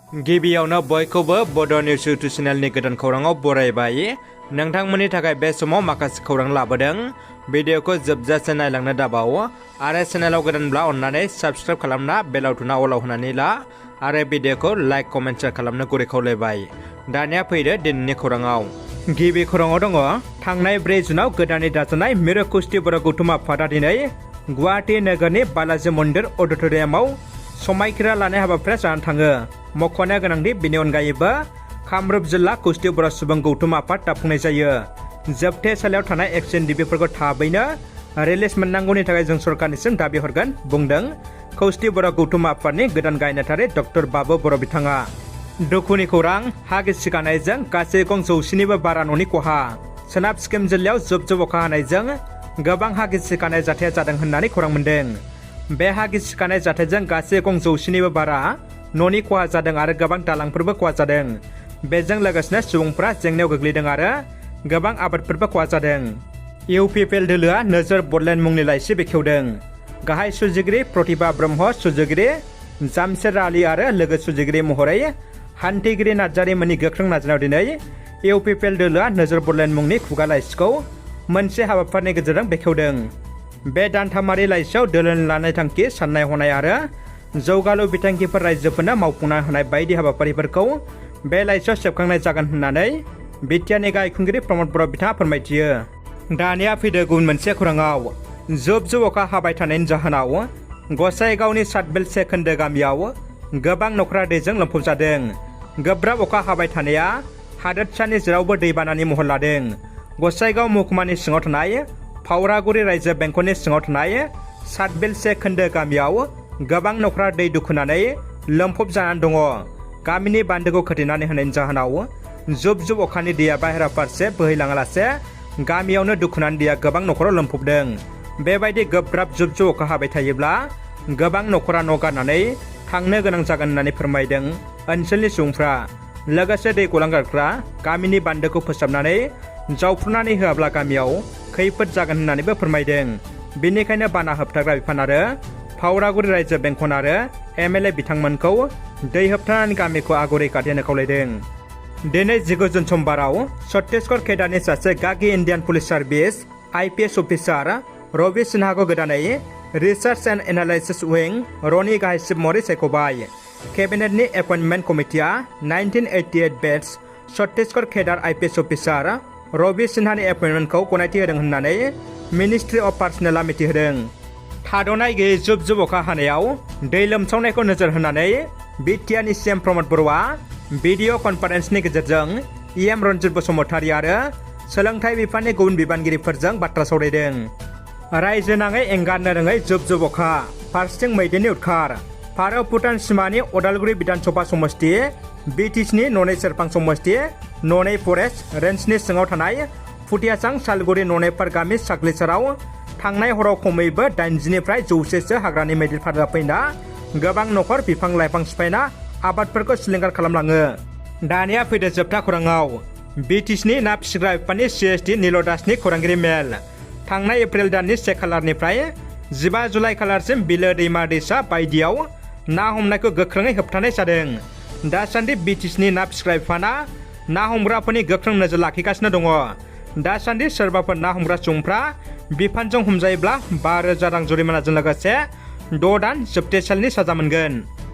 गिबियावनो बयखौबो बड' निउस इउटुब चेनेलनि गोदान खौराङाव बरायबाय। नोंथांमोननि थाखाय बे समाव माखासे खौरां लाबोदों। भिडिअखौ जोबजासे नायलांनो दाबाव आरो चेनेलाव गोदानब्ला अन्नानै साबस्क्राइब खालामना बेल आइकनआ अलाव होनानै ला आरो भिडिअखौ लाइक कमेन्ट शेयार खालामनो गुरै खावलायबाय। दानिया फैदो दिनैनि खौराङाव। गिबि खौराङाव दङ थांनाय 4 जुनाव गोदानै दाजानाय मिरु कुस्ति बर' गौथुम आफादा दिनै गुवाहाटी नोगोरनि बालाजी मन्दिर अडिट'रियामाव समायखिरा लानाय हाबाफारिया जानानै थाङो। मख'नो गोनांदि बेनि अनगायैबो कामरुप जिल्ला कुस्ति बर' सुबुं गौथुम आफाद दाफुंनाय जायो। जोबथेसालियाव थानाय एक्स-एनडिबिफोरखौ थाबैनो रिलिज मोननांगौनि थाखाय जों सरकारनिसिम दाबि हरगोन बुंदों कुस्ति बर' गौथुम आफादनि गोदान गायनेटारि डक्टर बाबु बर' बिथाङा। दुखुनि खौरां, हा गिसिखानायजों गासै गं 100निबो बारा न'नि खहा। सोनाब सिक्किम जिल्लायाव जुब जुब अखा हानायजों गोबां हा गिसिखानाय जाथाया जादों होननानै खौरां मोन्दों। बे हा गिसिखानाय जाथायजों गासै गं 100निबो बारा न'नि खहा जादों आरो गोबां दालांफोरबो खहा जादों। बेजों लोगोसेनो सुबुंफ्रा जेंनायाव गोग्लैदों आरो गोबां आबादफोरबो खहा जादों। इउपिपिएल दोलोआ नोजोर बडलेण्ड मुंनि लाइसि बेखेवदों। गाहाय सुजुगिरि प्रतिभा ब्रह्म, सुजुगिरि जामशेद आली आरो लोगो सुजुगिरि महरै हान्थिगिरि नार्जारिमोननि गोख्रों नाजानायाव दिनै इउपिपिएल दोलोआ नोजोर बडलेण्ड मुंनि खुगा लाइसिखौ मोनसे हाबाफारिनि गेजेरजों बेखेवदों। बे दानथामारि लाइसियाव दोलोनि लानाय थांखि, साननाय हनाय आरो जौगालु बिथांखिफोर रायजोफोरनो मावफुंना होनाय बायदि हाबाफारिफोरखौ बे लाइसियाव सेबखांनाय जागोन होननानै बिटिआरनि गाहाय खुंगिरि प्रमद बर' बिथाङा फोरमायथियो। दानिया फैदो गुबुन मोनसे खौराङाव। जुब जुब अखा हाबाय थानायनि जाहोनाव गसाइगावनि सातबिल से खोन्दो गामियाव गोबां न'खरा दैजों लोमफबजादों। गोब्राब अखा हाबाय थानाया हादोरसानि जेरावबो दैबानानि महर लादों। गसाइगाव महकुमानि सिङाव थानाय फावरागुरि रायजो बेंखननि सिङाव थानाय सातबिल से खोन्दो गामियाव गोबां न'खरा दै दुखुनानै लोमफब जानानै दङ। गामिनि बान्दोखौ खोथेनानै होनायनि जाहोनाव जुब जुब अखानि दैया बाहेरा फारसे बोहैलाङालासे गामियावनो दुखुनानै दैया गोबां न'खराव लोमफबदों। बेबायदि गोब्राब जुब जुब अखा हाबाय थायोब्ला गोबां न'खरा न' गारनानै थांनो गोनां जागोन होननानै फोरमायदों ओनसोलनि सुबुंफ्रा। लोगोसे दै गलांगारग्रा गामिनि बान्दोखौ फोसाबनानै जावफ्रुनानै होआब्ला गामियाव खैफोद जागोन होननानैबो फोरमायदों। बेनिखायनो बाना होबथाग्रा बिफान आरो फावरागुरि रायजो बेंखन आरो एमएलए बिथांमोनखौ दै होबथानानै गामिखौ आगु रैखाथि होनो खावलायदों। दिनै 19 जुन समबाराव छत्तीसगढ़ केडारनि सासे गागि Indian police service IPS officer Ravi सिन्हाखौ गोदानै रिसार्च एन्ड एनालाइसिस विं रनि गाहाय चिफ महरै सायख'बाय। केबिनेटनि एपइन्टमेन्ट कमिटिया 1988 batch Chhattisgarh cadre IPS officer Ravi सिन्हानि एपइन्टमेन्टखौ गनायथि होदों होननानै मिनिस्ट्रि अफ पार्सनेलआ मिथिहोदों। थाद'नाय गैयै जुब जुब अखा हानायाव दै लोमसावनायखौ नोजोर होनानै बिटिआरनि सीएम प्रमद बर'आ भिडिअ' कनफारेन्सनि गेजेरजों इएम रन्जित बसुमतारी आरो सोलोंथाइ बिफाननि गुबुन बिबानगिरिफोरजों बाथ्रा सावरायदों। रायजो नाङै एंगारनो रोङै जुब जुब अखा, फारसेथिं मैदेरनि उदखार। भारत भुटान सिमानि अदालगुरि बिधानसभा समष्टि, बिटिसिनि ननै सेरफां समष्टि, ननै फरेस्ट रेन्जनि सिङाव थानाय फुटियाचां सालगुरि ननेफार गामि साग्लिसाराव थांनाय हराव खमैबो 80निफ्राय 100सो हाग्रानि मैदेरफोरा फैना गोबां न'खर बिफां लाइफां सिफायना आबादफोरखौ सिलिंखार खालामलाङो। दानिया फैदो जोबथा खौराङाव। बिटिसिनि ना फिसिग्रा बिफाननि सिएसडि नील दासनि खौरांगिरि मेल। थांनाय एप्रिल दाननि 1 खालारनिफ्राय 15 जुलाइ खालारसिम बिलो दैमा दैसा बायदियाव ना हमनायखौ गोख्रोङै होबथानाय जादों। दासान्दि बिटिसिनि ना फिसिग्रा बिफाना ना हमग्राफोरनि गोख्रों नोजोर लाखिगासिनो दङ। दासान्दि सोरबाफोर ना हमग्रा सुबुंफ्रा बिफानजों हमजायोब्ला 5,000 रां जुरिमानाजों लोगोसे 6 दान जोबथेसालिनि साजा मोनगोन।